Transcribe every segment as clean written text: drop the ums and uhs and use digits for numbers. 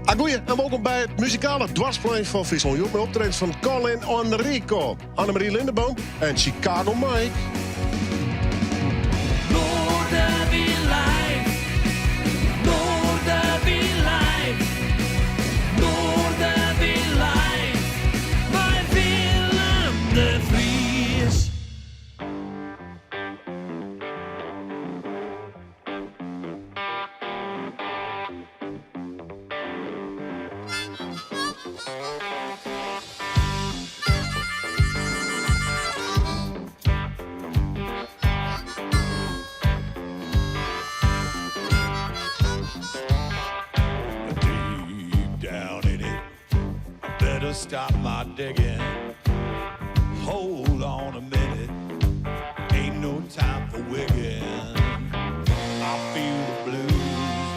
Agoeie en wolkom by it muzikale dwarsplein fan Fryslân. Hjoed mei optredens fan Colin Enrico, Annemarie Lindeboom en Chicago Mike. Noardewyn live, Noardewyn live, Noardewyn live, mei Willem de Vries. Deep down in it, I better stop my digging. Hold on a minute, ain't no time for wigging. I feel the blues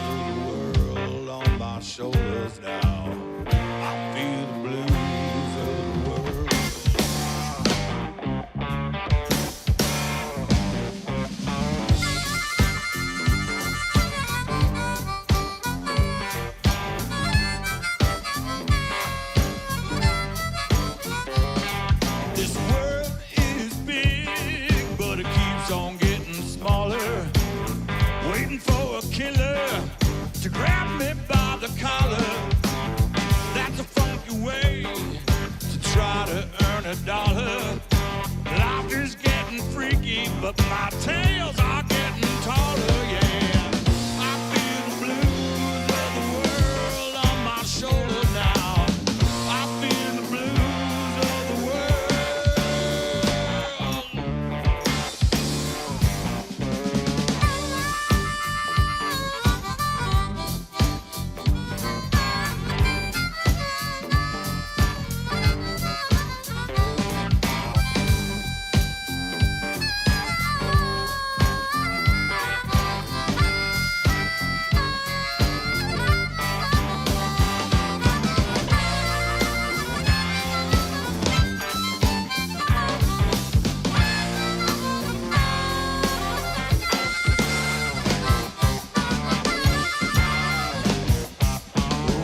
of the world on my shoulders now. I feel the blues of the world. This world is big, but it keeps on getting smaller. Waiting for a killer to grab me by the collar. That's a funky way to try to earn a dollar. Life is getting freaky, but my tails are getting taller, yeah. I feel the blues of the world on my shoulder now. I feel the blues of the world.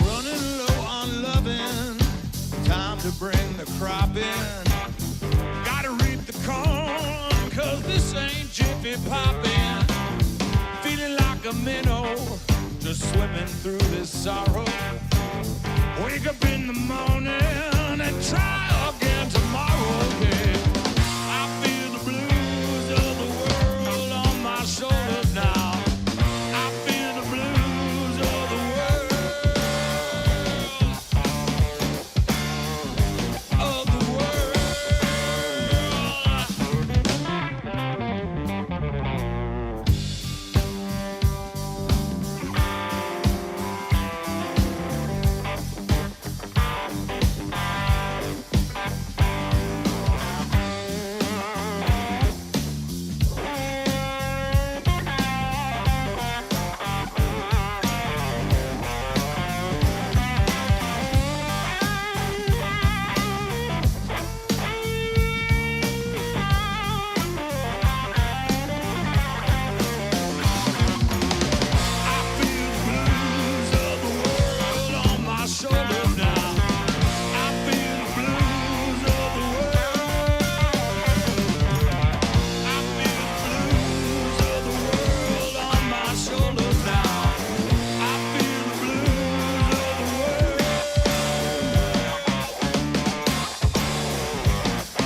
Running low on loving, time to bring the crop in. Gotta reap the corn, cause this ain't jiffy poppin'. Feeling like a minnow, just swimming through this sorrow. Wake up in the morning and try again tomorrow, yeah. I feel the blues of the world on my shoulders now. I feel the blues of the world. Of the world. I feel the blues of the world on my shoulders now. I feel the blues of the world. I feel the blues of the world on my shoulders now. I feel the blues of the world.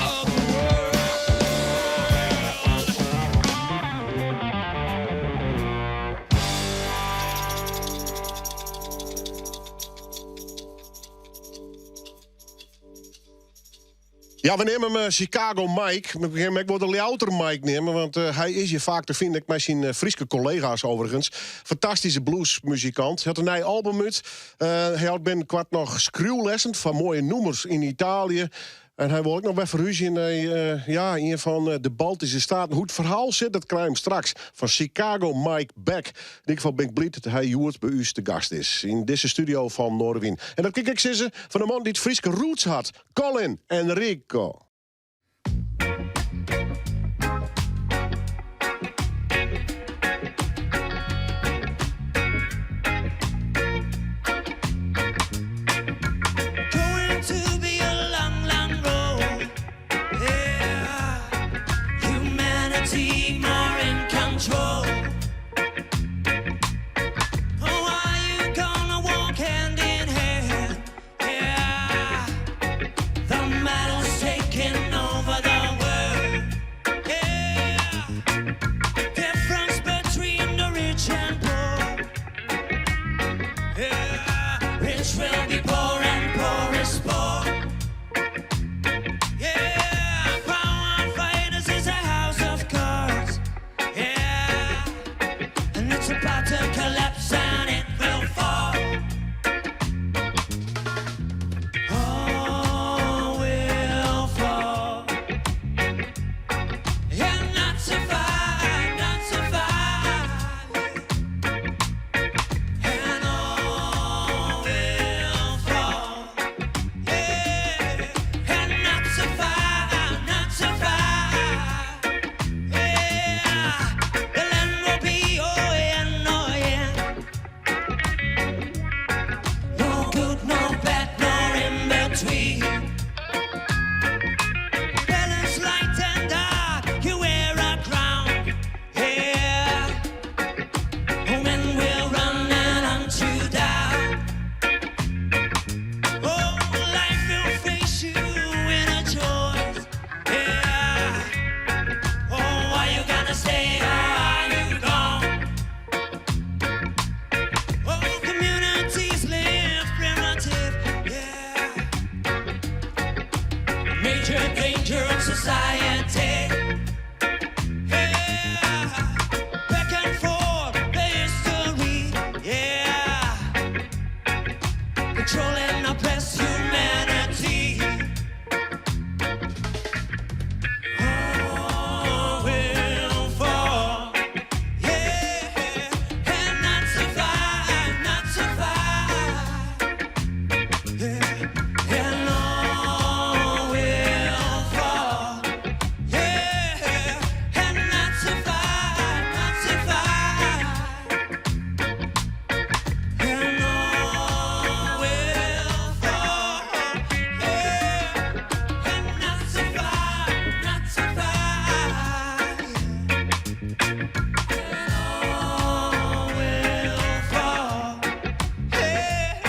Of the world. Ja, we neame him eh, Chicago Mike. Maar ik wil de Ljouwerter Mike neame, want eh, hy is hjir faak te finen. Ek mei syn eh, Fryske kollega's overigens. Fantastyske bluesmuzikant. Hy hat in nij album út. Uh, hy hat binnenkoart noch skriuwlessen foar moaie nûmers yn Italië. En hy wol ek noch wer ferhúzje nei eh, ja, ien fan eh, de Baltyske Steaten. Hoe't it ferhaal sit, dat krije we straks fan Chicago Mike Beck. Yn ieder gefal bin ik bliid dat hy hjoed by ús te gast is. Yn dizze studio fan Noardewyn. En dat kin ik ek sizze fan de man dy't Fryske roots hat. Colin Enrico. Rich will be poor and poor is poor. Yeah, power fighters is a house of cards. Yeah, and it's about to collapse and it will fall. All will fall. And not survive, not survive. And all will fall. Yeah, and not survive, not survive. Yeah, the land will be oh yeah, oh yeah. No good, no bad, nor in between. Balance light and dark, you wear a crown. Yeah, men will run and hunt you down. Oh, life will face you in a choice. Yeah. Oh, are you gonna stay or are you gone? Oh, communities live primitive. Yeah. Major danger of society. Yeah. Back and forth, the history. Yeah. Control and oppress humanity. All will fall. Yeah. And not survive, not survive. Yeah. And all will fall. Yeah. And not survive, not survive. And all will fall. Yeah. And not survive, not survive. And all will fall. Yeah.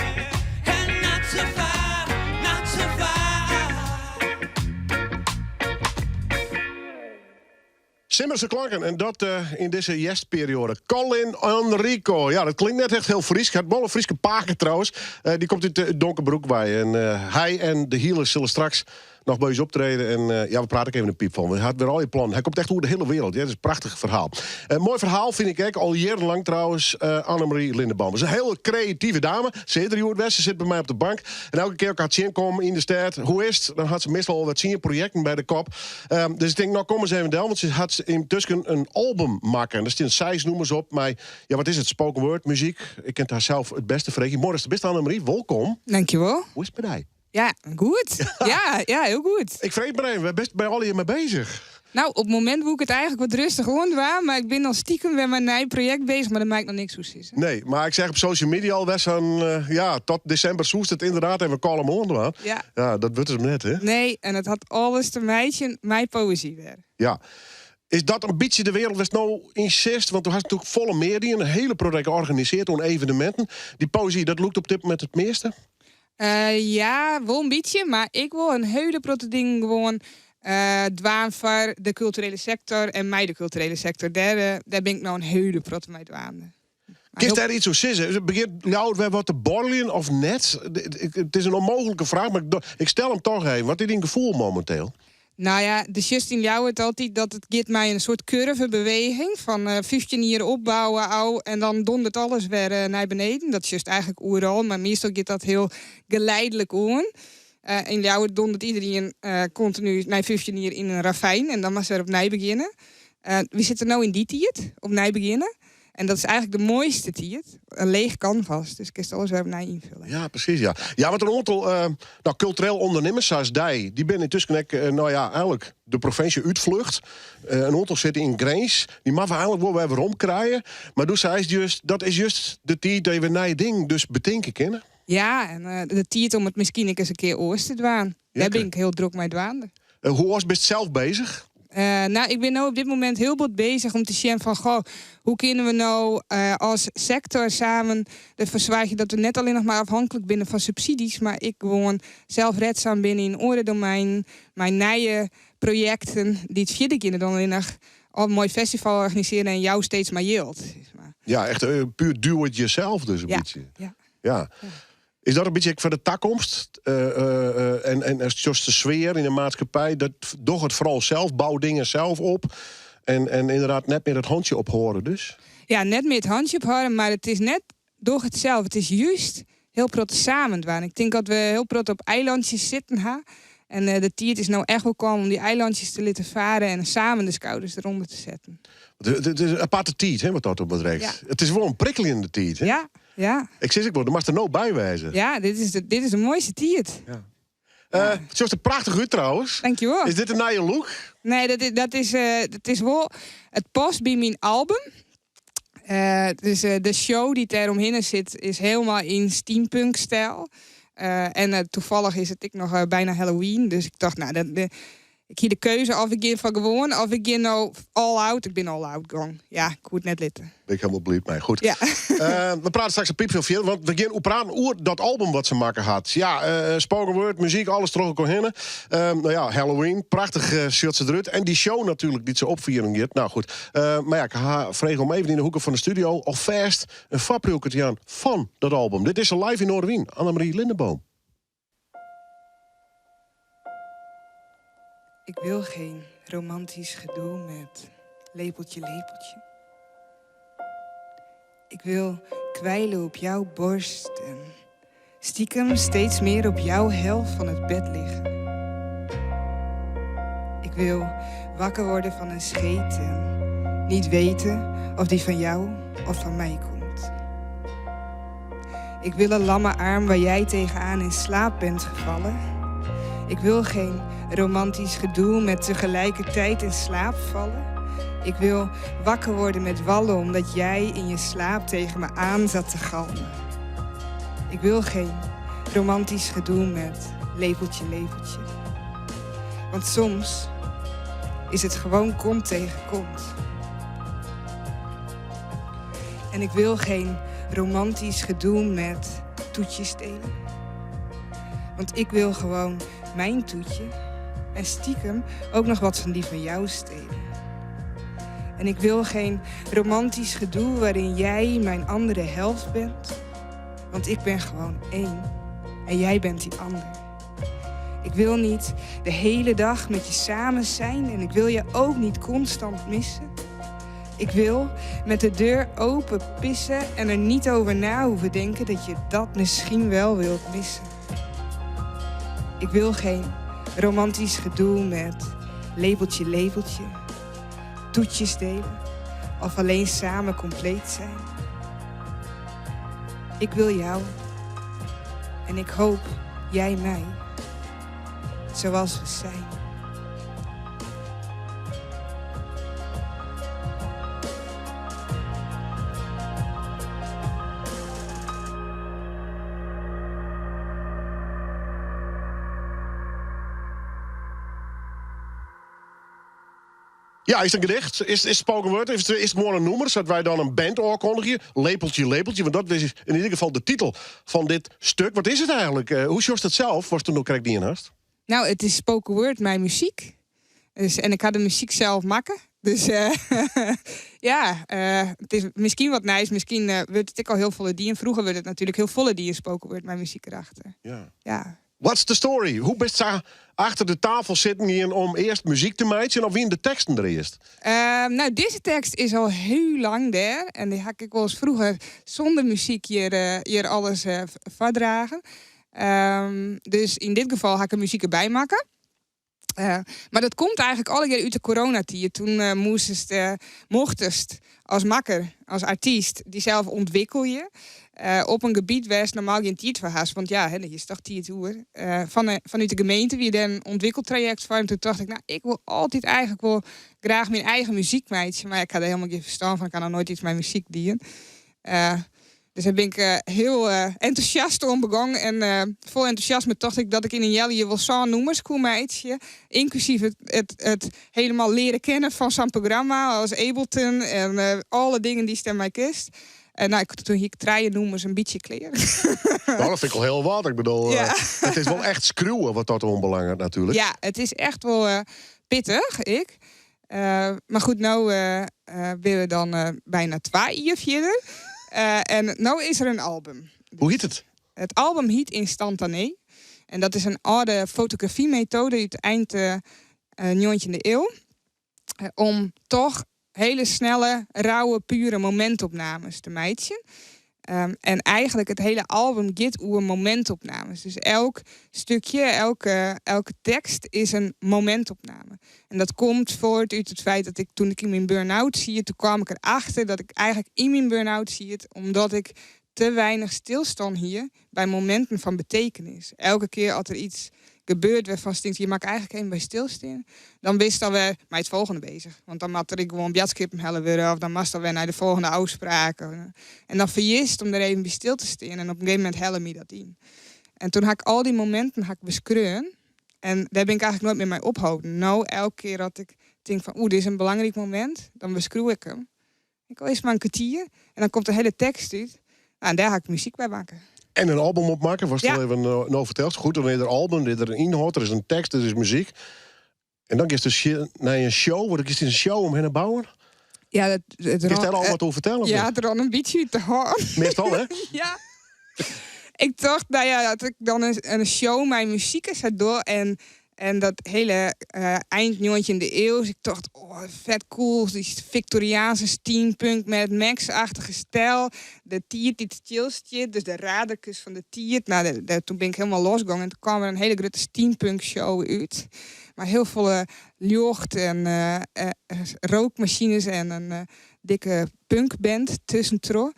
And not survive, not survive. Simmerske klanken en dat yn dizze hjerstperioade. Colin Enrico. Ja, dat klinkt net echt hiel Frysk. Hat wol in Fryske pake trouwens. Dy komt út Donkerbroek wei. En hy en de Healers sille straks noch by ús optrede. En ja, we prate ek even in piip fan. Hy hat wer al je plannen. Hy komt echt oer de hiele wereld. Ja, dat is in prachtich ferhaal. Moai ferhaal fyn ik ek. Al jierrenlang trouwens. Annemarie Lindeboom. Is in hiele kreative dame. Se is der hjoed wer. Se sit by my op de bank. En elke kear as ik har tsjinkom yn de stêd. Hoe is it? Dan hat se meastal al wat 10 projekten by de kop. Dus ik tink, no kom ris even del. Want se hat yntusken in album makke. En dêr steane seis nûmers op. Mei, ja, wat is it? Spoken word muzyk. Ik kin it har sels it bêste freegje. Moai datst der bist, Annemarie. Wolkom. Dankjewol. Hoe is it mei dy? Ja, goed. Ja, hiel goed. Ik freegje mar even, wêr bist by allegear mei beuzich? No, op it momint wol ik it eigentlik wat rêstich oan dwaan, mar ik bin al stikem wer mei in nij projekt beuzich, mar dêr mei ik noch niks oer sizze. Nee, mar ik seach op social media al wer sa'n, ja, tot desimber soest it ynderdaad even kalm oan dwaan. Ja. Ja, dat wurdt dus net, hè? Nee, en it hat alles te meitsjen mei poëzy wer. Ja. Is dat in bytsje de wereld wêr'tst no yn sitst? Want do hast natuerlik folle mear dien, in hiele protte organisearre oan eveneminten. Dy poëzy, dat lûkt op dit momint it measte? Ja, wol in bytsje, mar ik wol in hiele protte dingen gewoan dwaan foar de kulturele sektor en mei de kulturele sektor. Dêr bin ik no in hiele protte mei dwaande. Kinst dêr yts oer sizze? Begjint Ljouwert wer wat te borreljen of net? It is in ûnmooglike fraach, mar ik stel him dochs even. Wat is dyn gefoel mominteel? No ja, do sjochst yn Ljouwert altyd dat it giet mei in soart kurvebeweging fan 15 jier opbouwe ôf en dan dondert alles wer nei beneden. Dat sjochst eigentlik oeral, mar meastal giet dat hiel geleidlik oan. Yn Ljouwert dondert iderien kontinu nei 15 jier yn in ravyn en dan moatst wer opnij begjinne. Wy sitte no yn dy tiid, opnij begjinne. En dat is eigentlik de moaiste tiid. In leech kanvas, dus kinst alles wer opnij ynfolje. Ja, presys. Ja, ja want in oantal no, kultureel ûndernimmers sa as dy, dy binne yntusken ek, no ja, eigentlik de provinsje útflucht. In oantal sitte yn Grins. Dy moatte we eigentlik wol wer werom krije. Mar do seist just, dat is just de tiid dat je wer nije dingen dus betinke kinne. Ja, en de tiid om it miskien ek ris in kear oars te dwaan. Dêr bin ik hiel drok mei dwaande. Hoe oars bist sels beuzich? No, ik bin no op dit momint hiel bot beuzich om te sjen fan, goh, hoe kinne we no as sektor samen derfoar soargje dat we net allinnich mar ôfhinklik binne fan subsydzjes, mar ek gewoan selsredsum binne yn oare domeinen, mei nije projekten dy't fierder geane dan allinnich al in moai festival organisearje en jou steeds mar jild. Ja, echt puer do it yourself dus in Ja, bytsje. ja. Ja. Is dat in bytsje ek foar de takomst? En just de sfear yn de maatskippij, dat doch it foaral sels, bou dingen sels op. En ynderdaad net mear it hantsje ophâlde dus? Ja, net mear it hantsje ophâlde, mar it is net doch it sels. It is just hiel protte samen dwaan. Ik tink dat we hiel protte op eilantsjes sitten ha. En de tiid is no echt wol kommen om dy eilantsjes te litten faren en samen de skouders derûnder te setten. It is in aparte tiid, hè, wat dat betreft. Ja. It is wol in prikkeljende tiid, hè? Ja, ja. Ik sis ek wol, do moatst der no by wêze. Ja, dit is de moaiste tiid. Ja. It sjocht der prachtich út trouwens. Dankjewol. Is dit in nije look? Nee, dat is wol. It past by myn album. Dus de show dy't dêr omhinne sit is hielendal yn steampunk-styl. En tafallich is it ek noch byna Halloween. Dus ik tocht, no, ik hie de keuze of ik gean foar gewoan of ik gean no all out. Ik bin all out gong. Ja, ik koe it net litte. Bin ik hielendal bliid mei. Goed. Ja. We prate straks in piip fierder, want we gean praten oer dat album wat se makke hat. Ja, spoken word, muzyk, alles troch elkoar hinne. No ja, Halloween, prachtich sjocht se derút. En dy show natuerlik dy't se opfieren giet. No goed. Mar ja, ik ha frege om even yn de hoeke fan de studio alfêst in foarpriuwke te jaan fan dat album. Dit is se live yn Noardewyn, Annemarie Lindeboom. Ik wil geen romantisch gedoe met lepeltje, lepeltje. Ik wil kwijlen op jouw borst en stiekem steeds meer op jouw helft van het bed liggen. Ik wil wakker worden van een scheet en niet weten of die van jou of van mij komt. Ik wil een lamme arm waar jij tegenaan in slaap bent gevallen. Ik wil geen romantisch gedoe met tegelijkertijd in slaap vallen. Ik wil wakker worden met wallen omdat jij in je slaap tegen me aan zat te galmen. Ik wil geen romantisch gedoe met lepeltje, lepeltje. Want soms is het gewoon kont tegen kont. En ik wil geen romantisch gedoe met toetjes delen. Want ik wil gewoon mijn toetje en stiekem ook nog wat van die van jou stelen. En ik wil geen romantisch gedoe waarin jij mijn andere helft bent. Want ik ben gewoon één en jij bent die ander. Ik wil niet de hele dag met je samen zijn en ik wil je ook niet constant missen. Ik wil met de deur open pissen en er niet over na hoeven denken dat je dat misschien wel wilt missen. Ik wil geen romantisch gedoe met lepeltje, lepeltje, toetjes delen of alleen samen compleet zijn. Ik wil jou en ik hoop jij mij, zoals we zijn. Ja, is it in gedicht? Is spoken word? Is it gewoan in nûmer? Sadat wy dan in band oankundigje? Lepeltje, lepeltje. Want dat is yn ieder gefal de titel fan dit stik. Wat is it eigentlik? Hoe sjochst it sels, watsto no krekt dien hast? No, it is spoken word mei muzyk. Dus, en ik ha de muzyk sels makke. Dus ja, it is miskien wat nijs. Miskien wurdt it ek al hiel folle dien. Froeger wurdt it natuerlik hiel folle dien, spoken word mei muzyk erachter. Ja. What's the story? Hoe bist sa achter de tafel sitten gien om earst muzyk te meitsjen of wiene de teksten der earst? No, dizze tekst is al hiel lang dêr. En dy ha ik wolris froeger sûnder muzyk hjir alles foardragen. Dus yn dit gefal ha ik de muzyk derby makke. Mar dat komt eigentlik allegear út de coronatiid. Toen moastest, mochtest as makker, as artyst, dysels ûntwikkelje op in gebiet wêr'tst normaal gjin tiid foar hast. Want ja, hè, dêr hiest dochs tiid oer. Fanút de gemeente wie dêr in ûntwikkeltrajekt foar. En toen tocht ik, no, ik wol altyd eigentlik wol graach myn eigen muzyk meitsje. Mar ik ha dêr hielendal gjin ferstân fan. Ik ha noch noait yts mei muzyk dien. Dus dêr bin ik hiel entûsjast oan begûn. En fol entûsjasme tocht ik dat ik yn in healjier wol sân nûmers koe meitsje. Ynklusyf it hielendal leare kennen fan sa'n programma as Ableton en alle dingen dy'tst dêrmei kinst. En no, toen hie ik trije nûmers in bytsje klear. No, dat fyn ik al hiel wat. Ik bedoel, it is wol echt skriuwe wat dat oanbelanget natuerlik. Ja, it is echt wol pittich, ik. Mar goed, no binne we dan byna twa jier fierder. En no is der in album. Hoe hjit it? It album hyt Instantanee. En dat is in âlde fotografymetoade út eind njoggentjinde iuw. Om toch hele snelle, rauwe, pure momintopnames te meitsjen. En eigenlijk it hiele album giet oer momintopnames. Dus elk stikje, elke tekst is in momintopname. En dat komt voort út it feit dat ik toen ik yn myn burn-out siet, toen kaam ik erachter dat ik eigentlik yn myn burn-out siet omdat ik te weinich stilstân hie by mominten fan betekenis. Elke kear as der yts gebeurt wêrfan'tst tinkst, hjir moat ik eigentlik even by stilstean, dan bist alwer mei it folgjende bezich. Want dan moat der ek gewoan boadskippen helle wurde of dan moatst alwer nei de folgjende ôfspraak. En dan ferjitst om der even by stil te stean en op in gegeven momint helle my dat yn. En toen ha ik al dy mominten ha ik beskreaun en dêr bin ik eigentlik noait mear mei opholden. No, elke kear as ik tink fan oeh, dit is in belangryk momint, dan beskriuw ik him. Ek al is it mar in kertier. En dan komt de hiele tekst út. Nou, en dêr ha ik muzyk by makke. En in album opmakke, watst al even no fertelst. Goed, dan is der album, is der in ynhâld, der is in tekst, der is muzyk. En dan giest dus nei in show, wat giest in show omhinne bouwen? Ja, dat, it Kinst dêr al wat oer fertelle? Ja, it rûn in bytsje út de hân. Meastal, hè? Ja. Ik tocht, nou ja, dat ik dan in show mei muzyk sa doch en dat hiele eind njoggentjinde iuw. Dus ik tocht, oh, fet cool, dy Victoriaanse steampunk Mad Max-achtige styl. De tiid dy't stilstiet, dus de raderkes fan de tiid. Nou, toen bin ik hielendal losgongen en toen kaam der in hiele grutte steampunk show út. Mei hiel folle ljocht en rookmasines en in dikke punkband tuskentroch.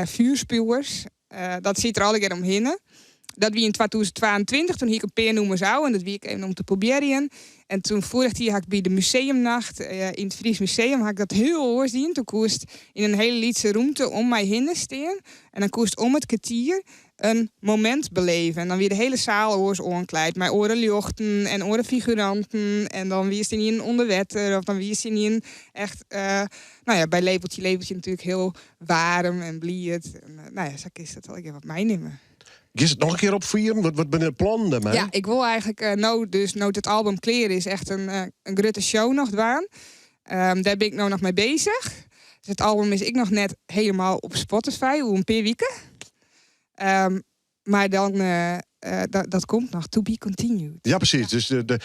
Fjoerspiuwers. Dat siet der allegear omhinne. Dat wie yn 2022, toen hie ik in pear nûmers ôf en dat wie ek even om te probearjen. En toen foarich jier ha ik by de museumnacht yn it Fries Museum ha ik dat hiel oars dien. Toen koest yn in hiele lytse rûmte om my hinne stean en dan koest om it kertier in momint beleve. En dan wie de hiele saal oars oanklaaid mei oare ljochten en oare figuranten. En dan wiest ynienen ûnder wetter of dan wiest ynienen echt, nou ja, by Lepeltje Lepeltje natuerlik hiel waarm en bliid. En, nou ja, sa kinst dat allegear wat meinimme. Giest it noch in kear opfieren? Wat binne de plannen dêrmei? Ja, ik wol eigentlik no, dus no't it album klear is, echt in grutte show noch dwaan. Dêr bin ik no noch mei bezich. Dus it album is ek noch net hielendal op Spotify, oer in pear wiken. Mar dan, dat komt noch, to be continued. Ja, presys. Dus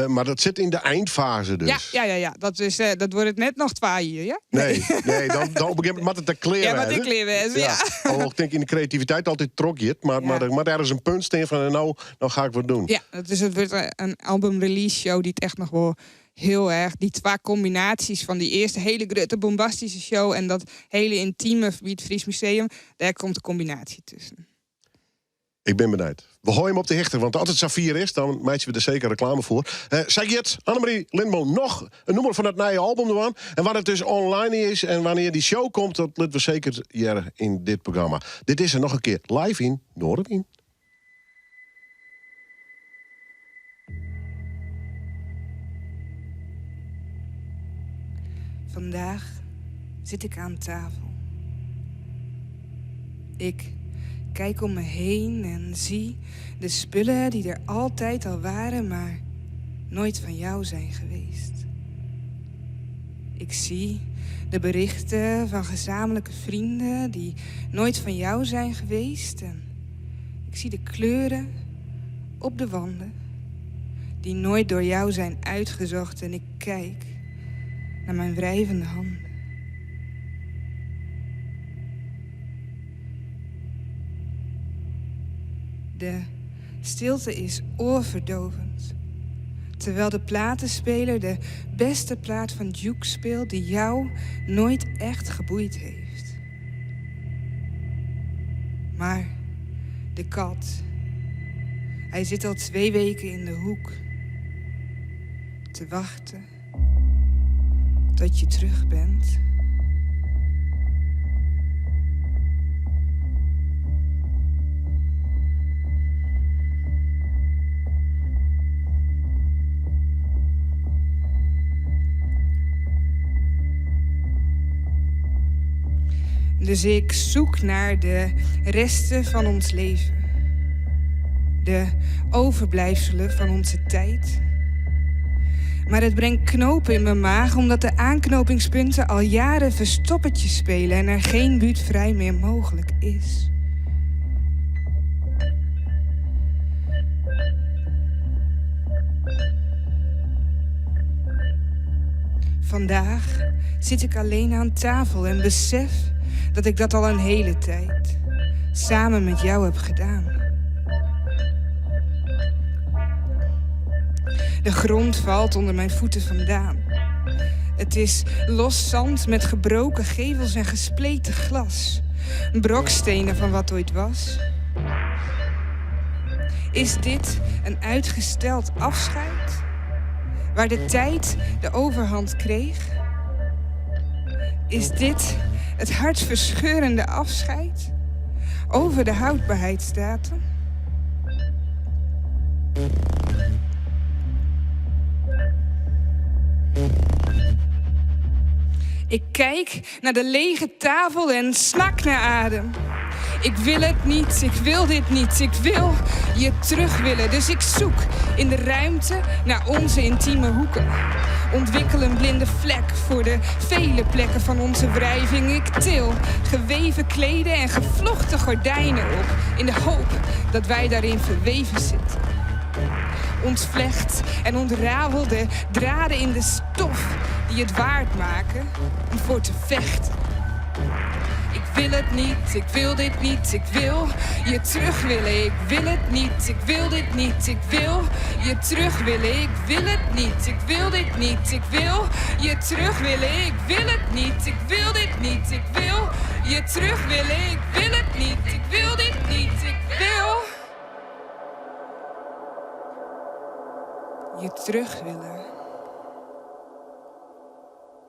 mar dat sit yn de einfaze dus. Ja, ja, ja, ja. Dat is, dat wurdt net noch twa jier, ja? Nee, nee, dan op in gegeven momint moat it der klear Ja, moat it klear wêze, ja. Alhoewol't ik tink yn de kreativiteit altyd trochgiet, mar der moat ergens in punt stean fan no, no ga ik wat doen. Ja, dat is, it wurdt in album release show dy't echt noch wol hiel erch dy twa kombinaasjes fan dy earste hiele grutte bombastyske show en dat hiele yntime by it Fries Museum, dêr komt de kombinaasje tusken. Ik bin benijd. We hâlde jim op de hichte, want as it safier is, dan meitsje we der seker reklame foar. Uh, sy giet, Annemarie Lindboom, noch in nûmer fan it nije album dwaan. En wannear't it dus online is en wannear't dy show komt, dat litte we seker hearre yn dit programma. Dit is er noch in kear live yn Noardewyn. Vandaag zit ik aan tafel. Ik kijk om me heen en zie de spullen die er altijd al waren, maar nooit van jou zijn geweest. Ik zie de berichten van gezamenlijke vrienden die nooit van jou zijn geweest. En ik zie de kleuren op de wanden die nooit door jou zijn uitgezocht. En ik kijk naar mijn wrijvende handen. De stilte is oorverdovend. Terwijl de platenspeler de beste plaat van Duke speelt die jou nooit echt geboeid heeft. Maar de kat, hij zit al 2 weken in de hoek te wachten tot je terug bent. Dus ik zoek naar de resten van ons leven. De overblijfselen van onze tijd. Maar het brengt knopen in mijn maag omdat de aanknopingspunten al jaren verstoppertje spelen en er geen buurt vrij meer mogelijk is. Vandaag zit ik alleen aan tafel en besef dat ik dat al een hele tijd samen met jou heb gedaan. De grond valt onder mijn voeten vandaan. Het is los zand met gebroken gevels en gespleten glas. Brokstenen van wat ooit was. Is dit een uitgesteld afscheid? Waar de tijd de overhand kreeg? Is dit het hartverscheurende afscheid? Over de houdbaarheidsdatum? Ik kijk naar de lege tafel en snak naar adem. Ik wil het niet, ik wil dit niet, ik wil je terug willen. Dus ik zoek in de ruimte naar onze intieme hoeken. Ontwikkel een blinde vlek voor de vele plekken van onze wrijving. Ik til geweven kleden en gevlochten gordijnen op. In de hoop dat wij daarin verweven zitten. Ontvlecht en ontrafel de draden in de stof die het waard maken om voor te vechten. Ik wil het niet, ik wil dit niet, ik wil je terug willen. Ik wil het niet, ik wil dit niet, ik wil je terug willen. Ik wil het niet, ik wil dit niet, ik wil je terug willen. Ik wil het niet, ik wil dit niet, ik wil je terug willen. Ik wil het niet, ik wil dit niet, ik wil je terug willen.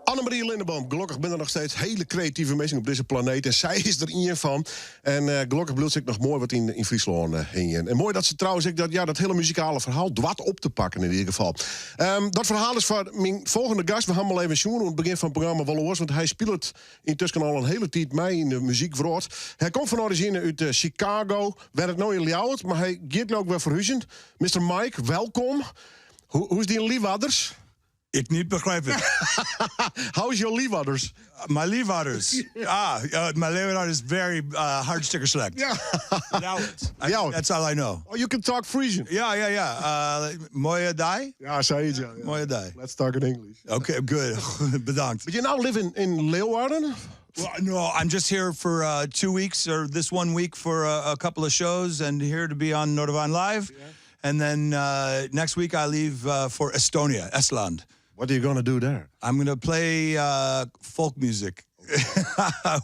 Annemarie Lindeboom, gelokkich binne der noch steeds hiele kreative minsken op dizze planeet. En sy is der ien fan. En gelokkich bliuwt se ek noch moai wat yn Fryslân hingjen. En moai dat se trouwens ek dat, ja, dat hiele muzikale ferhaal doart op te pakken yn ieder gefal. Dat ferhaal is foar myn folgjende gast. We hawwe him al even sjoen oan it begjin fan it programma wol oars. Want hy spilet yntusken al in hiele tiid mei yn de muzykwrâld. Hy komt fan orizjine út Chicago, wennet no yn Ljouwert, mar hy giet no ek wer ferhúzjen. Mister Mike, welkom. Hoe, hoe is dyn Liwwadders? Ik niet begrijp het. How is your Liwwadders? My Liwwadders. Ah, my Liwwadders is very hartstikke slecht. Ljouwert. Ljouwert. That's all I know. Oh, you can talk Frisian. Ja. Moaie dei? Ja, sayts, ja. Moaie dei. Let's talk in English. Okay, good. Bedankt. But you now live in Leeuwarden? Well, no, I'm just here for 2 weeks or this one week for a couple of shows and here to be on Noardewyn Live. And then next week I leave for Estonia, Estland. What are you gonna do there? I'm going to play folk music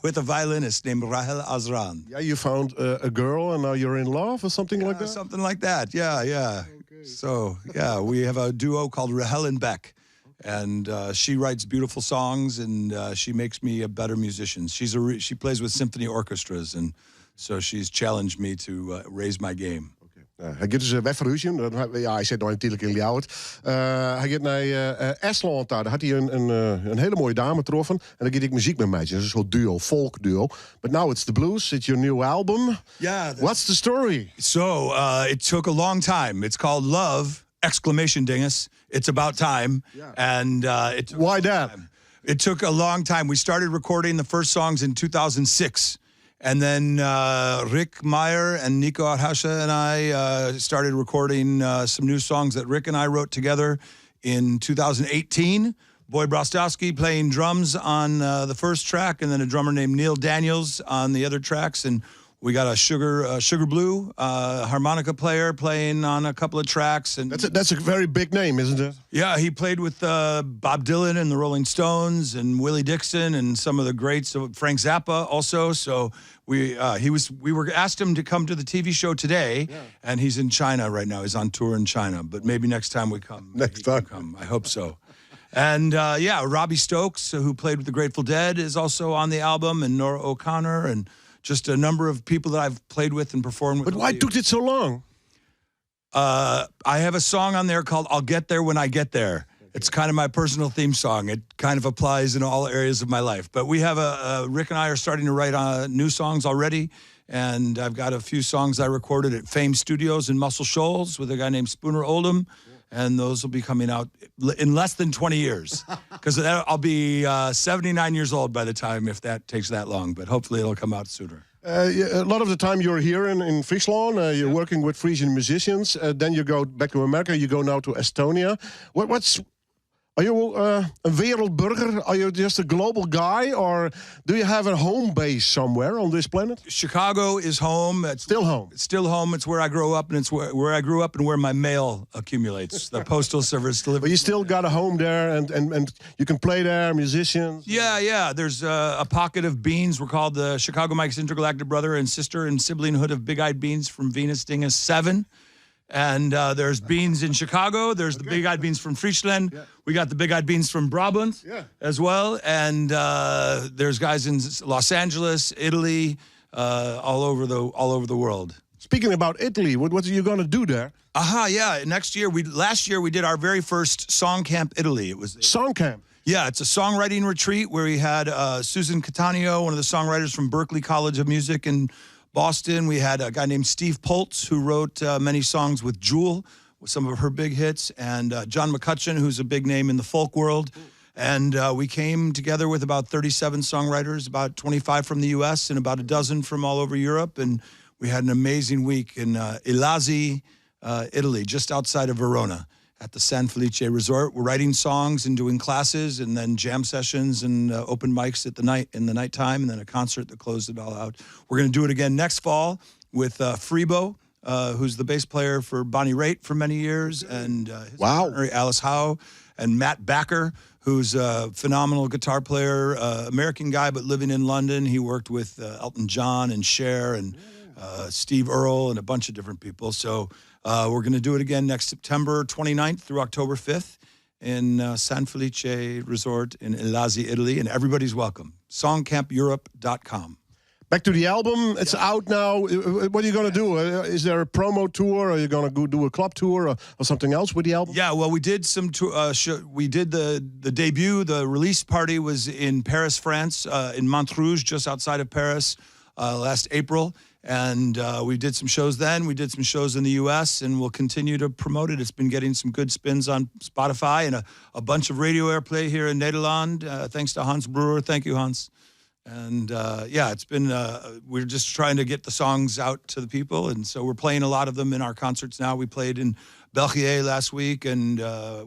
with a violinist named Rahel Azran. Yeah, you found a girl and now you're in love or something like that? Something like that. Yeah. So, yeah, we have a duo called Rahel and Beck. And she writes beautiful songs and she makes me a better musician. She plays with symphony orchestras and so she's challenged me to raise my game. Uh, hy giet dus wer ferhúzjen. Ja, hy sit no natuerlik yn Ljouwert. Hy giet nei Estlân ta. Dêr hat hy in hiele moaie dame troffen. En dan giet hy muzyk mei meitsjen. Dat is in soart duo, folk duo. But now it's the blues. It's your new album. Yeah. What's the story? So it took a long time. It's called Love! Exclamation dingus. It's about time. And it took Why a long that? time. It took a long time. We started recording the first songs in 2006. And then Rick Meyer and Nico Oudhuisse and I started recording some new songs that Rick and I wrote together in 2018. Boyd Brostowski playing drums on the first track, and then a drummer named Neil Daniels on the other tracks. And we got a Sugar Blue harmonica player playing on a couple of tracks. And That's a very big name, isn't it? Yeah, he played with Bob Dylan and the Rolling Stones and Willie Dixon and some of the greats, Frank Zappa also. So we were asked him to come to the TV show today, and he's in China right now. He's on tour in China, but maybe next time we come, Next he can time. come. I hope so. And yeah, Robbie Stokes, who played with the Grateful Dead, is also on the album, and Norah O'Connor, and just a number of people that I've played with and performed with But over why the took it so long? I have a song on there called I'll Get There When I Get There. It's kind of my personal theme song. It kind of applies in all areas of my life. But we have a Rick and I are starting to write new songs already. And I've got a few songs I recorded at Fame Studios in Muscle Shoals with a guy named Spooner Oldham. And those will be coming out in less than 20 years. Because I'll be 79 years old by the time if that takes that long. But hopefully it'll come out sooner. Yeah, a lot of the time you're here in Friesland, you're working with Frisian musicians. Then you go back to America, you go now to Estonia. What's Are you a wereldburger? Are you just a global guy, or do you have a home base somewhere on this planet? Chicago is home. It's Still home. It's still home. It's where I grew up, and it's where I grew up and where my mail accumulates. The postal service But delivers. you still got a home there, and you can play there, musicians. Yeah. There's a pocket of beans. We're called the Chicago Mike's Intergalactic Brother and Sister and Siblinghood of Big Eyed Beans from Venus Dingus 7. And there's beans in Chicago. There's the big eyed beans from Friesland. We got the big eyed beans from Brabant as well. And there's guys in Los Angeles, Italy, all over the world. Speaking about Italy, what are you going to do there? Aha, yeah. Next year, we last year we did our very first Song Camp Italy. It was Song camp. Yeah, it's a songwriting retreat where we had Susan Cattaneo, one of the songwriters from Berklee College of Music in Boston. We had a guy named Steve Poltz, who wrote many songs with Jewel, with some of her big hits, and John McCutcheon, who's a big name in the folk world. And we came together with about 37 songwriters, about 25 from the U.S. and about a dozen from all over Europe. And we had an amazing week in Illasi, Italy, just outside of Verona, at the San Felice Resort. We're writing songs and doing classes and then jam sessions and open mics at the night in the nighttime and then a concert that closed it all out. We're going to do it again next fall with Freebo, who's the bass player for Bonnie Raitt for many years, and his partner, Alice Howe, and Matt Backer, who's a phenomenal guitar player, American guy, but living in London. He worked with Elton John and Cher and Steve Earle and a bunch of different people. So we're going to do it again next September 29th through October 5th in San Felice Resort in Illasi, Italy, and everybody's welcome. Songcampeurope.com. Back to the album. It's out now. What are you going to do? Is there a promo tour? Are you going to go do a club tour or something else with the album? Yeah, well, we did some. We did the debut. The release party was in Paris, France, in Montrouge, just outside of Paris, last April. And we did some shows then. We did some shows in the U.S., and we'll continue to promote it. It's been getting some good spins on Spotify and a bunch of radio airplay here in Nederland, thanks to Hans Brewer. Thank you, Hans. And yeah, it's been, we're just trying to get the songs out to the people. And so we're playing a lot of them in our concerts now. We played in België last week, and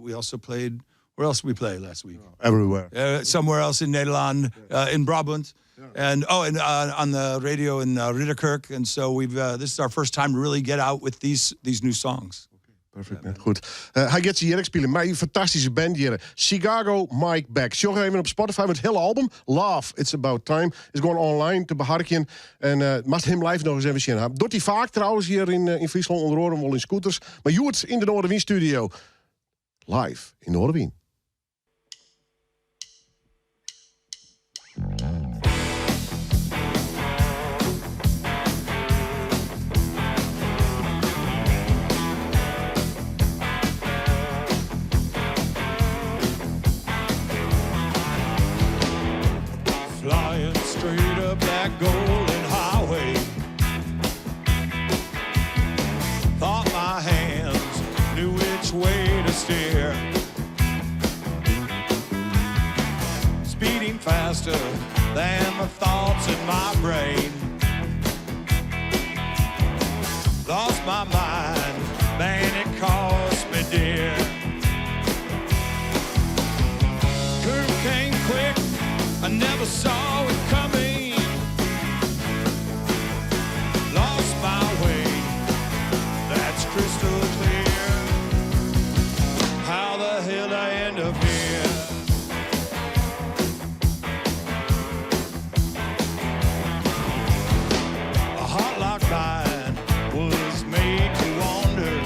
we also played, where else did we play last week? Everywhere. Somewhere else in Nederland, in Brabant. And on the radio in Ridderkerk. And so this is our first time to really get out with these new songs. Perfect, man. Goed. Hy giet se hjir spyljen. Mei in fantastyske band hjir. Chicago Mike Beck. Sjoch even op Spotify it hiele album. Love, It's About Time. Is gewoan online te beharkjen. En moatst him live noch ris even sjen. Docht hy faak trouwens hjir yn Fryslân, ûnder oare wol yn Scooters. Mar hjoed yn de Noardewyn studio. Live yn Noardewyn. Flying straight up that golden highway. Thought my hands knew which way to steer. Speeding faster than the thoughts in my brain. Lost my mind, man, it cost me dear. Curve came quick, I never saw it coming. Lost my way, that's crystal clear. How the hell I end up here? A heart like mine was made to wander.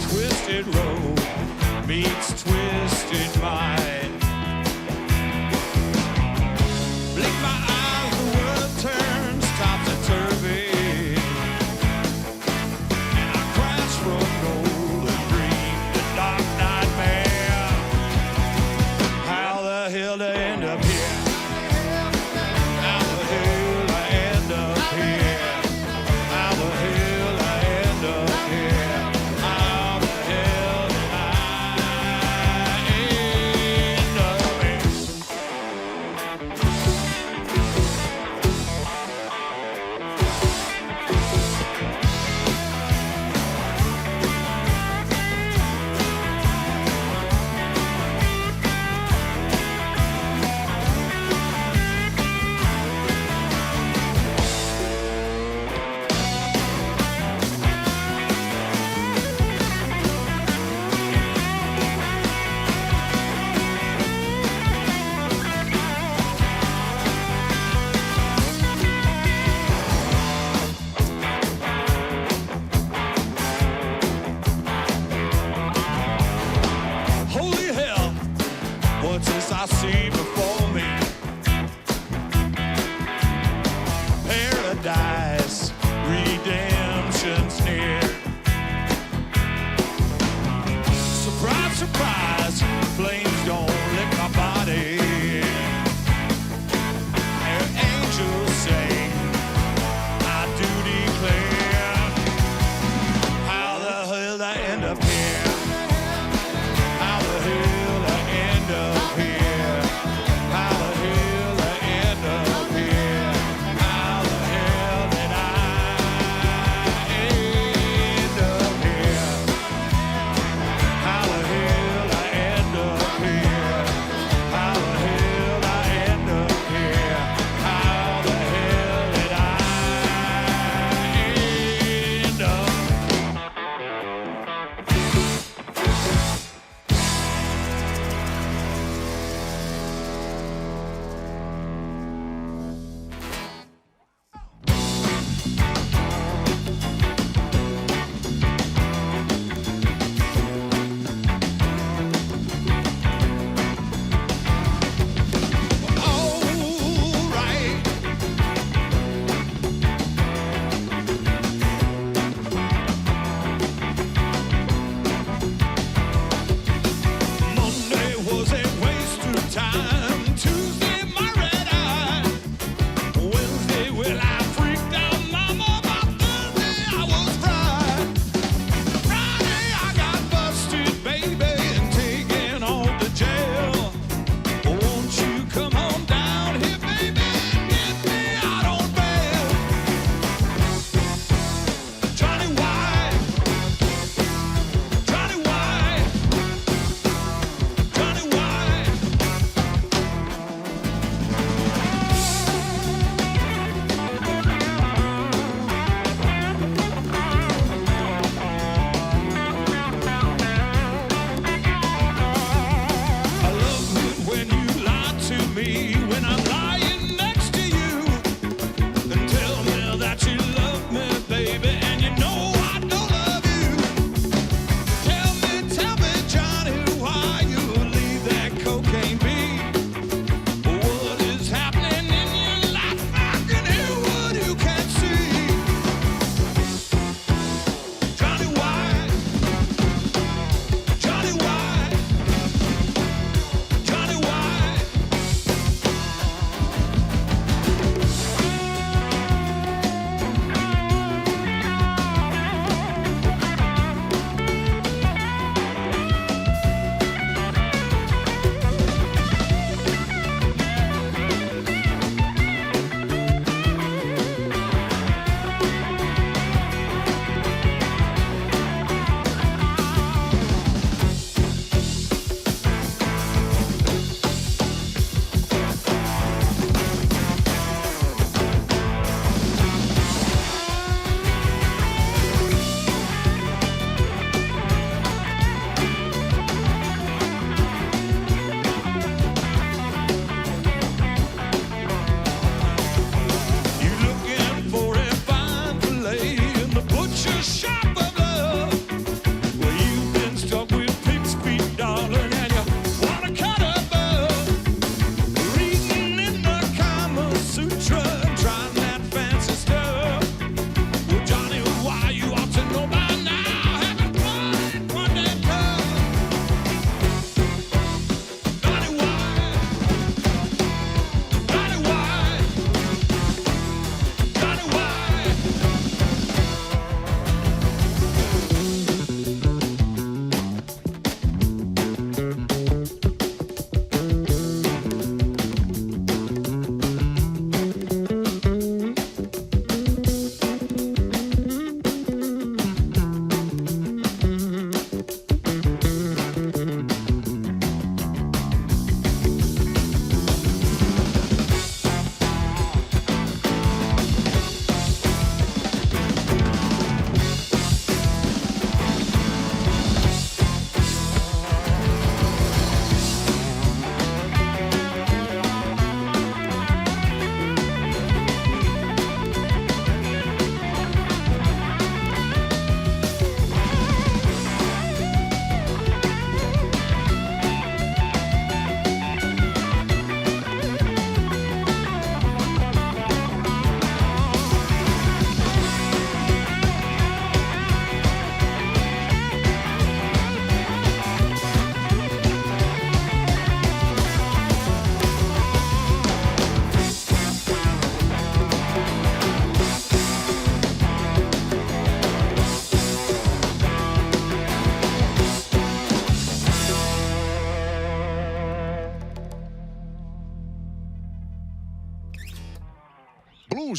Twisted road meets twisted mind. Blink my eyes, the world turns topsy-turvy. And I crash from golden dream to dark nightmare. How the hell to end up here? How the hell I end up here? How the hell I end up here? How the hell did I end up here?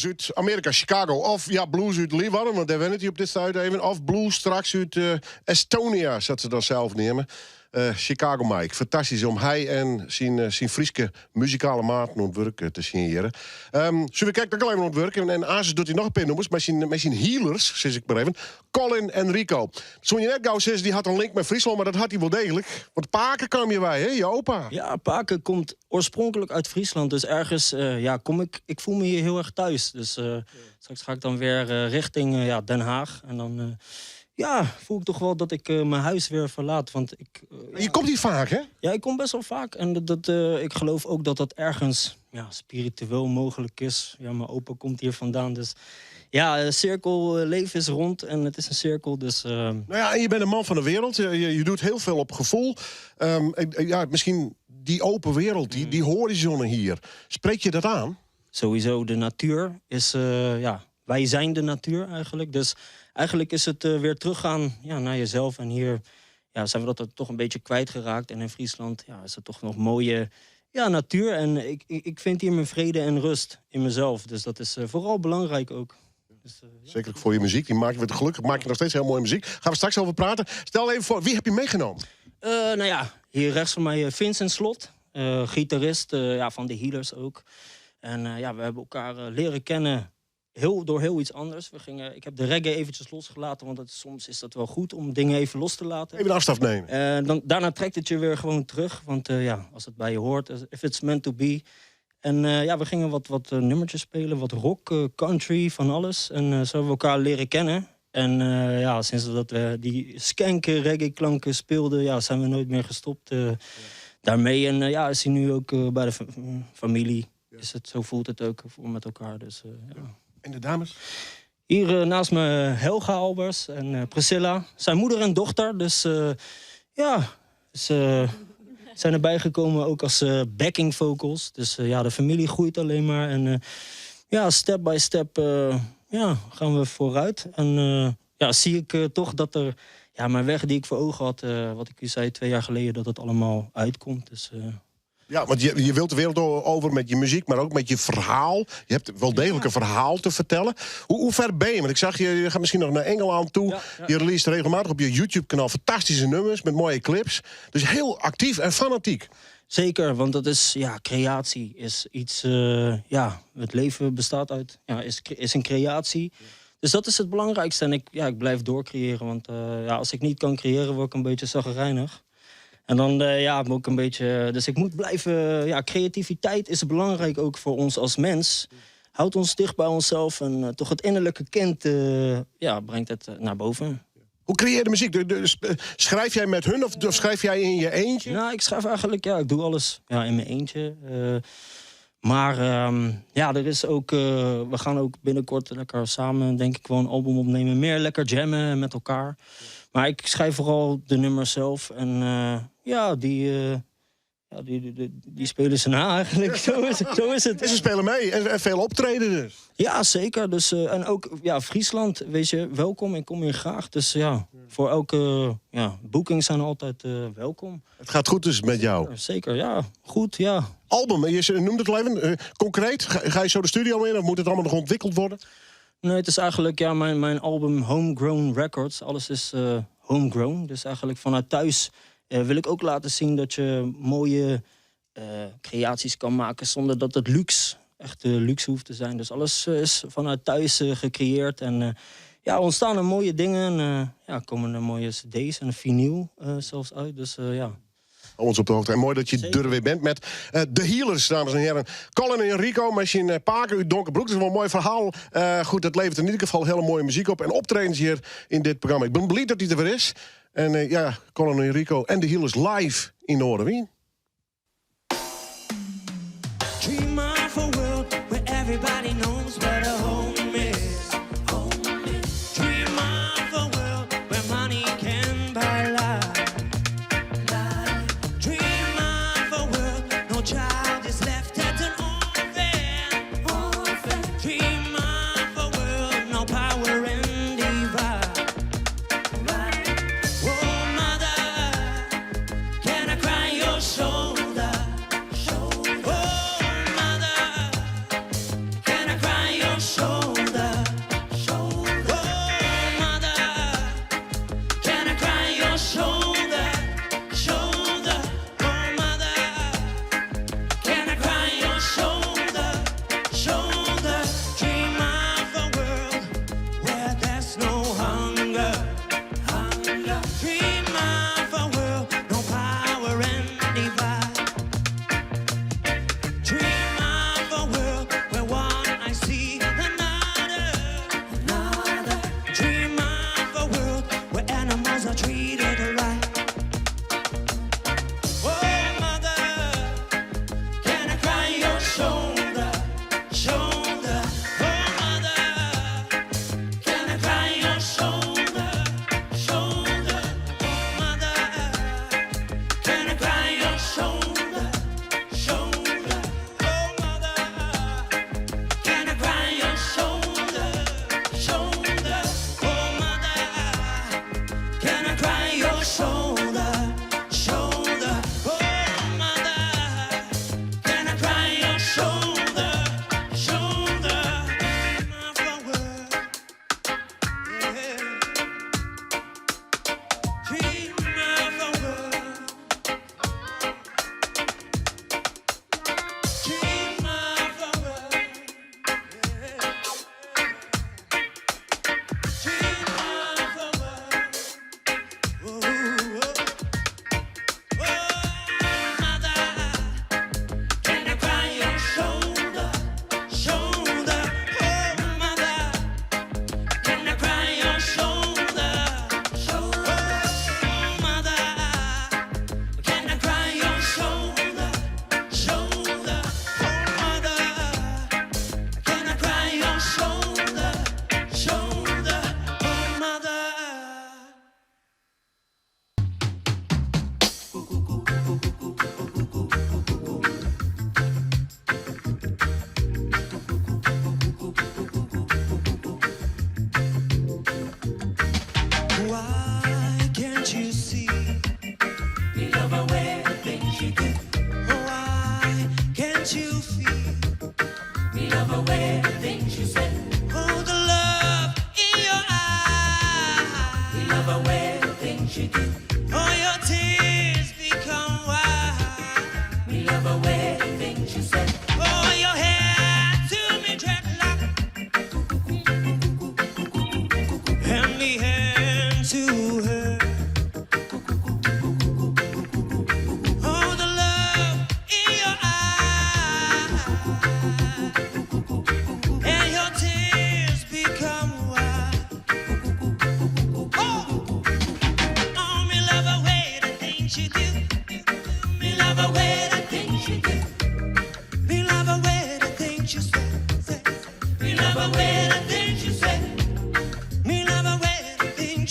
Blues út Amearika, Chicago. Of ja, blues út Leeuwarden, want dêr wennet hy op dit stuit even. Of blues straks út Estonia, sa't se dan sels neame. Chicago Mike. Fantastysk om hy en syn, syn Fryske muzikale maten oan it wurk te sjen hjir. Soe we krekt ek al even oan it wurk. En aansens docht hy noch in pear nûmers mei syn, mei syn healers, sis ik mar even. Colin en Rico. Soene je net gau sizze, dy hat in link mei Fryslân, mar dat hat hy wol deeglik. Want pake kaam hjir wei, hè, je opa? Ja, pake komt oorspronkelijk uit Friesland. Dus ergens eh, ja, kom ik, ik voel me hier heel erg thuis. Dus eh, straks ga ik dan weer eh, richting eh, ja, Den Haag. En dan eh, ja, voel ik toch wel dat ik eh, mijn huis weer verlaat. Want ik, eh, Je komt hier vaak, hè? ja, ik kom best wel vaak. En dat, dat, eh, ik geloof ook dat dat ergens ja, spiritueel mogelijk is. Ja, mijn opa komt hier vandaan. Dus ja, eh, cirkel, eh, leven is rond en het is een cirkel. Dus Nou ja, en je bent een man van de wereld. Je doet heel veel op gevoel. Ja, misschien die open wereld, die horizonnen hier. Spreek je dat aan? Sowieso, de natuur is, ja, wij zijn de natuur eigenlijk. Dus eigenlijk is het weer teruggaan ja, naar jezelf. En hier ja, zijn we dat toch een beetje kwijtgeraakt. En in Friesland ja, is het toch nog mooie ja, natuur. En ik vind hier mijn vrede en rust in mezelf. Dus dat is vooral belangrijk ook. Dus, ja. Zeker voor je muziek. Die maak je weer gelukkig. Maak je nog steeds heel mooie muziek. Gaan we straks over praten. Stel even voor, wie heb je meegenomen? Nou ja, hier rechts van mij Vincent Slot. Gitarist ja, van de Healers ook. En ja, we hebben elkaar leren kennen door heel iets anders. Ik heb de reggae eventjes losgelaten, want soms is dat wel goed om dingen even los te laten. Even afstand nemen. Dan, daarna trekt het je weer gewoon terug. Want ja, als het bij je hoort, if it's meant to be. En ja, we gingen wat nummertjes spelen, wat rock, country, van alles. En zo hebben we elkaar leren kennen. En ja, sinds dat we die skanke reggae klanken speelden, ja, zijn we nooit meer gestopt daarmee. En ja, is hij nu ook bij de familie. Is het, zo voelt het ook voor met elkaar. Dus, ja. En de dames? Hier naast me Helga Albers en Priscilla. Zijn moeder en dochter. Dus ja, ze zijn erbij gekomen ook als backing vocals. Dus ja, de familie groeit alleen maar. En ja, step by step ja, gaan we vooruit. En ja, zie ik toch dat er ja, mijn weg die ik voor ogen had, wat ik u zei 2 jaar geleden, dat het allemaal uitkomt. Dus, Ja, want je wilt de wereld over met je muziek, maar ook met je verhaal. Je hebt wel degelijk een verhaal te vertellen. Hoe ver ben je? Want ik zag je, je gaat misschien nog naar Engeland toe. Je release regelmatig op je YouTube-kanaal fantastische nummers met mooie clips. Dus heel actief en fanatiek. Zeker, want dat is, ja, creatie is iets, ja, het leven bestaat uit, ja, is een creatie. Dus dat is het belangrijkste. En ik, ja, ik blijf doorcreëren, want ja, als ik niet kan creëren, word ik een beetje zagrijnig. En dan, ja, moet ik een beetje, dus ik moet blijven, ja, creativiteit is belangrijk ook voor ons als mens. Houdt ons dicht bij onszelf en toch het innerlijke kind, ja, brengt het naar boven. Hoe creëer je de muziek? Schrijf jij met hun of schrijf jij in je eentje? Nou, ik schrijf eigenlijk, ja, ik doe alles ja, in mijn eentje. Maar ja, er is ook, we gaan ook binnenkort lekker samen, denk ik, wel een album opnemen. Meer lekker jammen met elkaar. Maar ik schrijf vooral de nummers zelf. En ja, ja, die spelen ze na eigenlijk. Zo is het. En ze spelen mee en veel optreden dus. Ja, zeker. Dus, en ook ja, Friesland, weet je, welkom. Ik kom hier graag. Dus ja, voor elke ja, boekings zijn altijd welkom. Het gaat goed dus met jou? Zeker, ja. Goed, ja. Album, je noemde het al even. Concreet, ga je zo de studio in of moet het allemaal nog ontwikkeld worden? Nee, het is eigenlijk ja, mijn album Homegrown Records. Alles is homegrown. Dus eigenlijk vanuit thuis wil ik ook laten zien dat je mooie creaties kan maken zonder dat het luxe, echt luxe hoeft te zijn. Dus alles is vanuit thuis gecreëerd. En ja, ontstaan er mooie dingen. En ja, komen er mooie cd's en een vinyl zelfs uit. Dus ja. Hou ons op de hoogte. En mooi dat je er weer bent met de Healers, dames en heren. Colin en Rico, met zijn paken uit Donkerbroek. Dat is wel een mooi verhaal. Goed, dat levert in ieder geval hele mooie muziek op. En optredens hier in dit programma. Ik ben blij dat hij er weer is. En ja, Colin en Rico en de Healers live in Noardewyn. Dream of a world where everybody knows what a home is. Home is. Dream of a world where money can buy life. Dream of a world no child is left at an orphan. Orphan. Dream of a world no power and divide. Oh mother, can I cry your shame?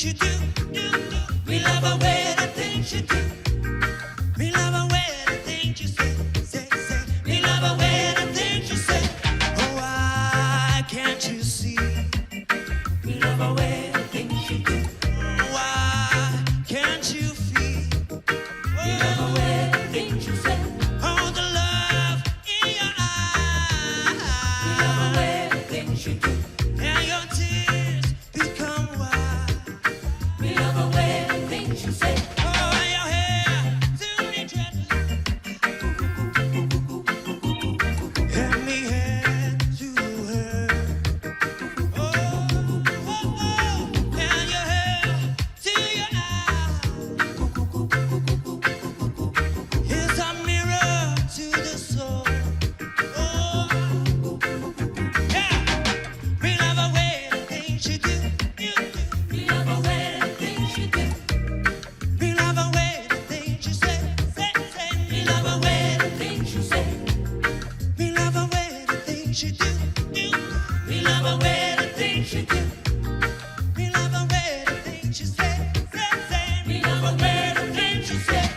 things you do. Do, do. Me love the way the things you do. Me love the way the things you say, say, say. Me love the way the things you say. Oh, why can't you see? Me love the way the things you do. Why can't you feel? Me love the way the things you say. Oh, the love in your eyes. Me love the way the things you do. And your tears become wise. Me love the way the things you say. Oh, and your hair soon be dreadlocks. And me head to her. Oh, oh, oh, and your hair to your eyes. Is a mirror to the soul. Oh, yeah. Me love the way the things you do. You do. Me love the way the things you do. Me love the way the things you say, say, say. Me love the way the things you say. Me love the way the things you do, do. Me love the way the things you do. Me love the way the things you say, say, say. Me love the way the things you say.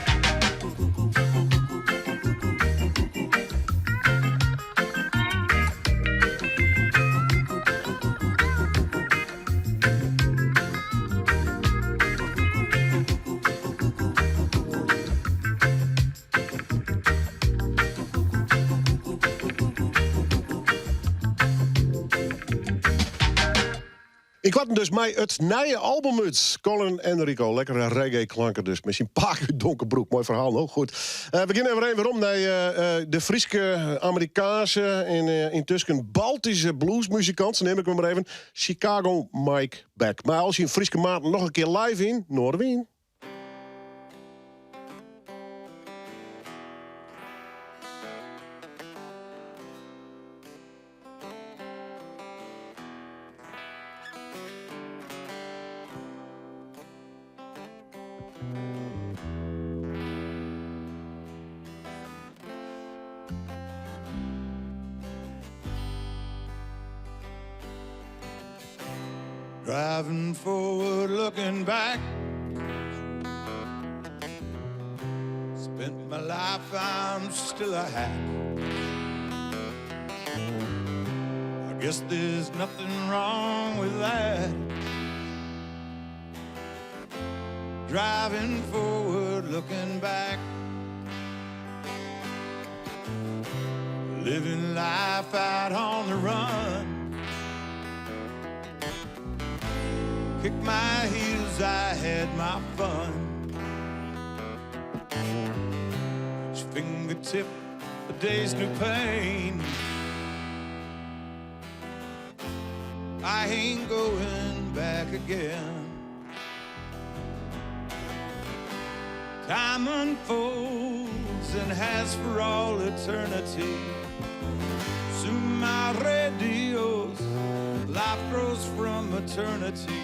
Ynkoarten dus mei it nije album út. Colin Enrico, lekkere reggae-klanken dus. Mei syn pake út Donkerbroek. Moai ferhaal, no? Goed. We gean even werom nei de Fryske, Amerikaanske en yntusken Baltyske bluesmuzikant. Sa neam ik him mar even. Chicago Mike Beck. Mei al syn Fryske maten noch in kear live yn Noardewyn. Driving forward, looking back. Spent my life, I'm still a hack. I guess there's nothing wrong with that. Driving forward, looking back. Living life out on the run. Kick my heels, I had my fun. Each fingertip, a day's new pain. I ain't going back again. Time unfolds and has for all eternity. Soon my radios, life grows from eternity.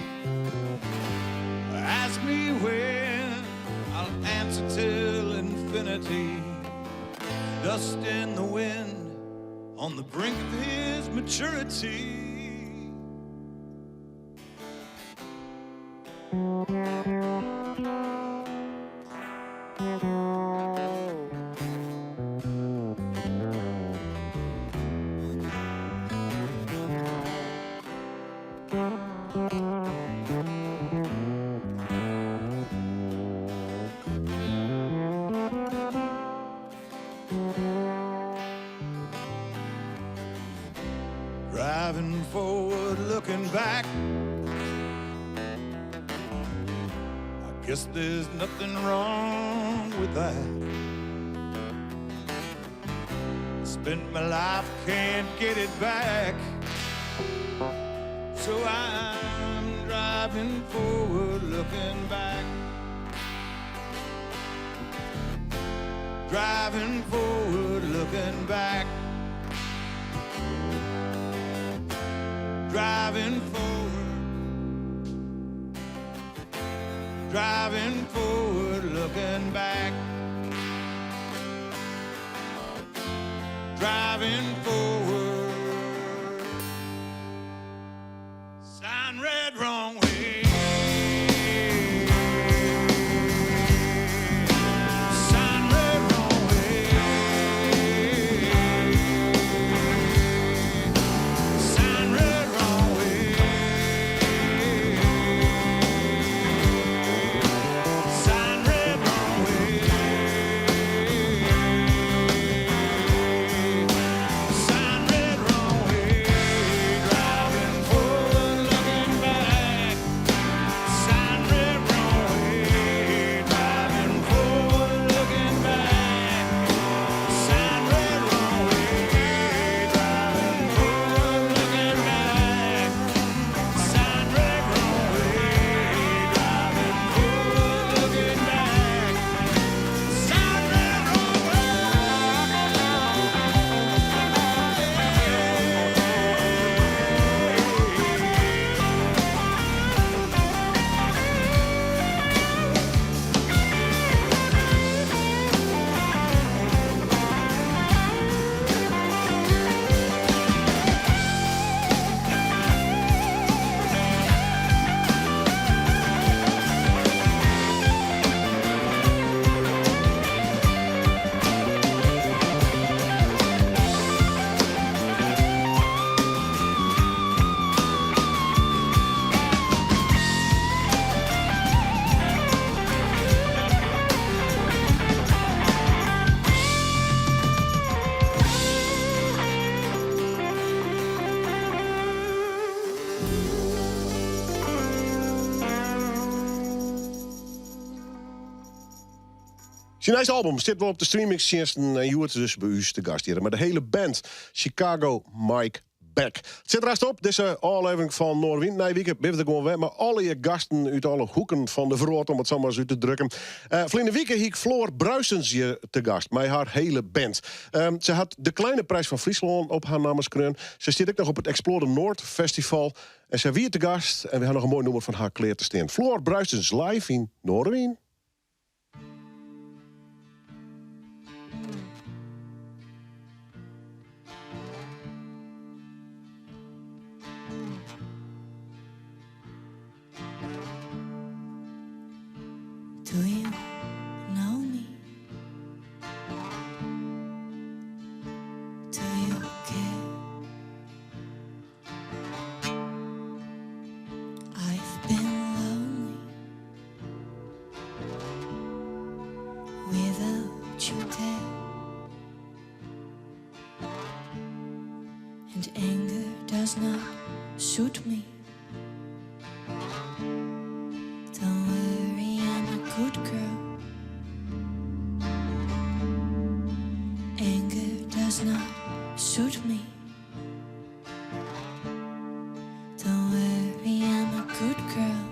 Ask me when, I'll answer till infinity. Dust in the wind, on the brink of his maturity. Driving forward, looking back. I guess there's nothing wrong with that. Spent my life, can't get it back. So I'm driving forward, looking back. Driving forward, looking back. Driving forward. Driving forward, looking back. Driving forward. Sign read wrong way. Syn nijste album stiet wol op de streamingtsjinsten en hjoed dus by ús te gast hjir mei de hiele band Chicago Mike Beck. It sit der hast op, dizze ôflevering fan Noardewyn. Nije wike binne we der gewoan wer mei allegear gasten út alle hoeken fan de wrâld, om it sa mar ris út te drukken. Uh, ferline wike hie ik Floor Bruijsens hjir te gast mei har hiele band. Um, se hat de Kleine Prijs fan Fryslân op har namme skreaun. Se stiet ek noch op it Explore the North Festival. En sy wie te gast en we ha noch in moai nûmer fan har klear te stean. Floor Bruijsens live yn Noardewyn. Do you know me? Do you care? I've been lonely without you there. And anger does not suit me. Don't worry, I'm a good girl. Anger does not suit me. Don't worry, I'm a good girl.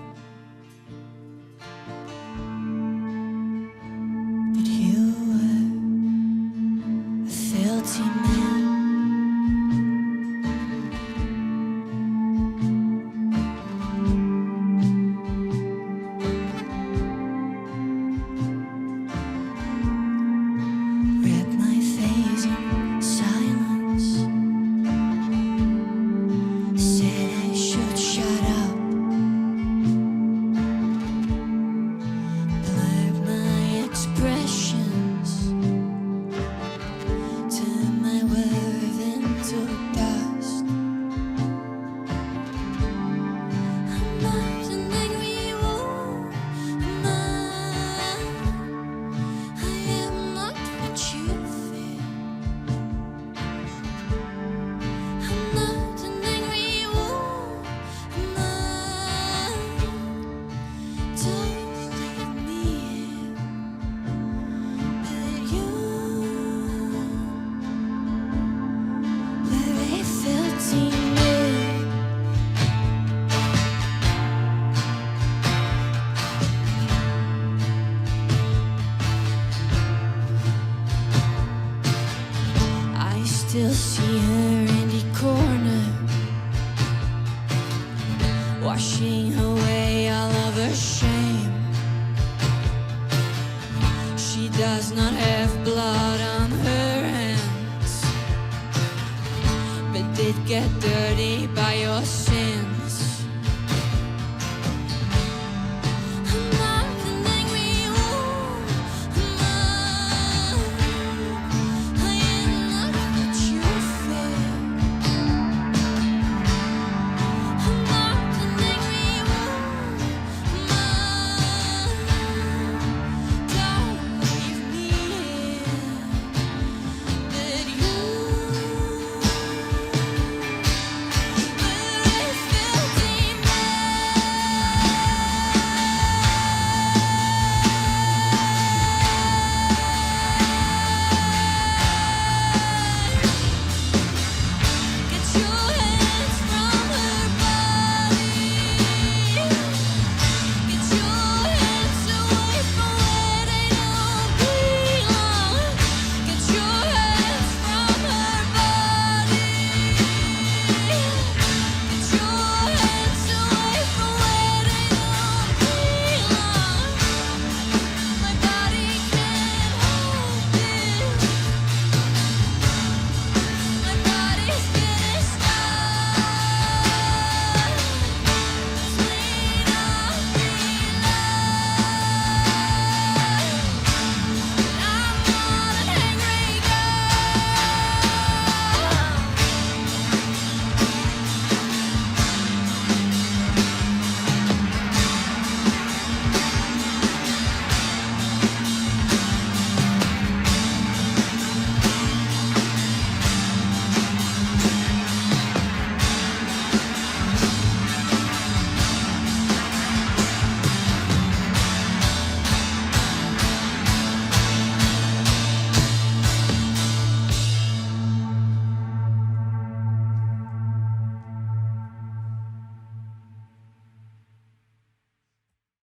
But you were a filthy man. Wrap my face in silence. Said I should shut up. Blurred my expressions. Turn my worth into dust. I'm not an angry woman. I am not what you fear. I'm not an angry woman. Don't leave me here. But you were a filthy man. I still see her in the corner, washing away all of her shame. She does not have blood on her hands, but did get dirty by your